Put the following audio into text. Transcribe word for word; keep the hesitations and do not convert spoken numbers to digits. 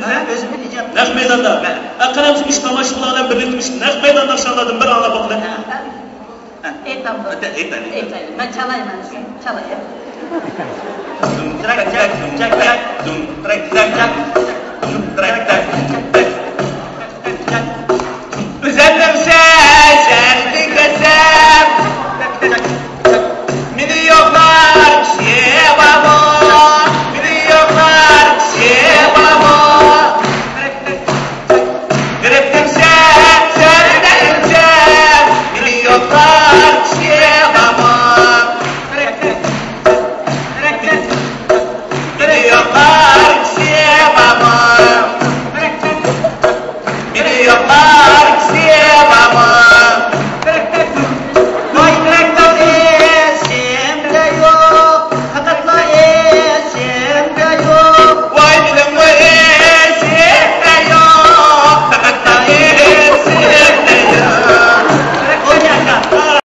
ھە، ئۆزۈمدىن ئىجاد. نەق مەيداندا. ھە. ئە، قېنى، مۇشۇ تاماشىبىنلار بىلەن بىرلىكتە مۇشۇ نەق مەيداندا ئىنشاللادىن بىر ئاڭلاپ باقىلى. ھە. ئېيتامدۇ؟ ئېيت، ئېيت، ئېيت. ئېيتايلى. مەن چالايمەن، چالاي. دۇم تىرەك تىرەك، دۇم تىرەك تىرەك، دۇم تىرەك تىرەك.